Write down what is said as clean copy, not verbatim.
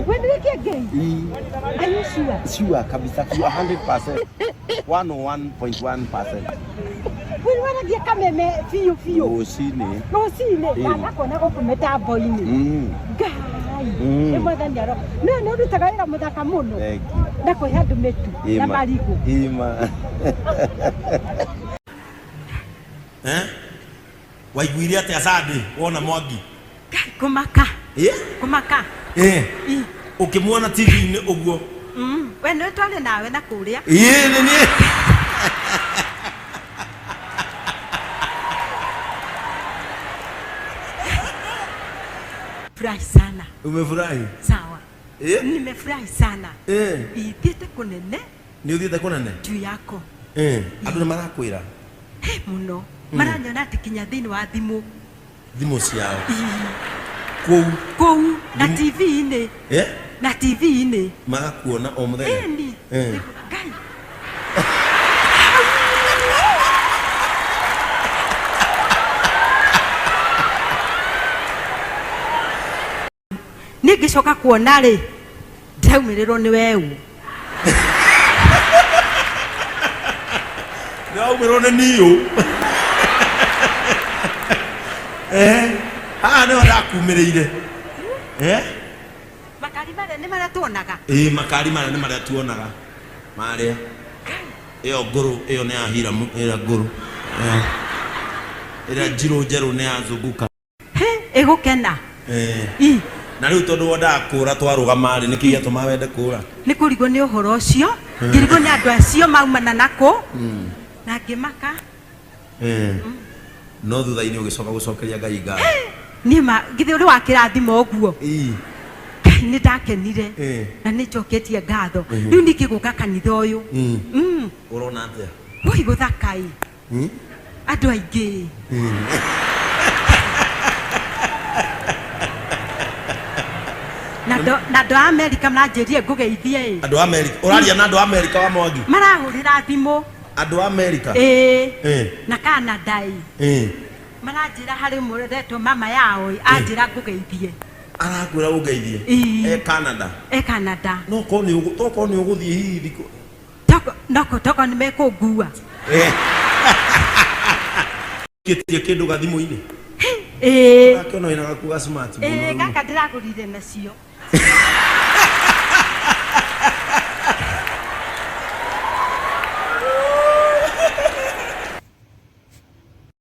We nĩwe Kĩengei? Ii. Are you sure? Sure kabisa to 100%. 101.1%. We waragia kameme biũ biũ. Rũcinĩ. Rũcinĩ Ĩĩ. ndakona gũkũ mĩtambo-inĩ. Ngai. Nĩ mwathani aro. No nĩ ũrutaga wĩra mũthaka mũno. Thank you. Na kũhe andũ mĩtu na Ima. marigũ. Ima. Eh? Waiguire atĩa Sunday wona Mwangi? Ngai kũmaka. Eh? Kũmaka. Eh. Ĩ. Ũkĩmuona TV-inĩ ũguo. We nĩ twarĩ nawe na kũrĩa. Ĩĩ nĩ niĩ. Furahi sana. Umefurahi? Sawa. Eh? Nimefurahi sana. Eh. Ithiĩte kũnene Nĩ ũthiĩte kũnene? juu yako. Eh. Andũ nĩ marakwĩra He mũno. Maranyona atĩ kinya thĩinĩ wa thimũ. thimũ ciao Ii. kũu Kũu na TV-inĩ. eh? Na TV-inĩ. Magakuona o mũthenya. Ĩni. Eh. Ngai. Niĩ ngĩcoka kuona rĩ, ndĩraumĩrĩrwo nĩ weũ. Nĩ waumĩrwo nĩ niũ. Eh, haha nĩho ndakumĩrĩire. Eh? Makari marĩa nĩ marĩa tuonaga. Ĩĩ makari marĩa nĩ marĩa tuonaga. Marĩa. Ĩyo ngũrũ ĩyo nĩ ya Hiramu ĩrĩa ngũrũ. Eh. Ĩrĩa njirũ njerũ nĩ ya Zunguka. Hĩ, ĩgũkena. Eh. Ĩ, Na rĩu tondũ wendaga kũra twarũgama rĩ nĩkĩ gĩatũma wende kũra? Nĩ kũrigwo nĩ ũhoro ũcio, ngĩrigwo nĩ andũ acio maumana na kũ, na ngĩmaka. Eh. No thutha-inĩ ũgĩcoka gũcokeria Ngai ngatho. Niĩ ma githĩ ũrĩ wa kĩrathimo ũguo. Ii. Ngai nĩ ndakenire Eh. na nĩ njoketie ngatho. Rĩu ningĩ gũka kanitha ũyũ. Ũrona atĩa? Woi gũthaka ĩ. Andũ aingĩ. Na andũ na andũ a Amerika maranjĩrire ngũgeithie ĩ. Andũ a Amerika. Ũraria na andũ a Amerika wa Mwangi? Marahũrĩra thimũ. Andũ a Amerika? Ĩĩ. Eh. Na Canada ĩ. Eh. Maranjĩra harĩ ũmwe ũretwo mama yao ĩ, anjĩra ngũgeithie. Arakwĩra ũngeithie? Ĩĩ. E Canada. E Canada. No korwo nĩ ũgũ- tokorwo nĩ ũgũthiĩ hihi thikũ. Toko noko toko nĩ mekũngua. Eh. Kĩtie kĩndũ gathimũ-inĩ. Ĩĩ. Ndakĩona wĩna gaku ga smart mũno Ĩĩ rĩu. gaka ndĩragũrire nacio.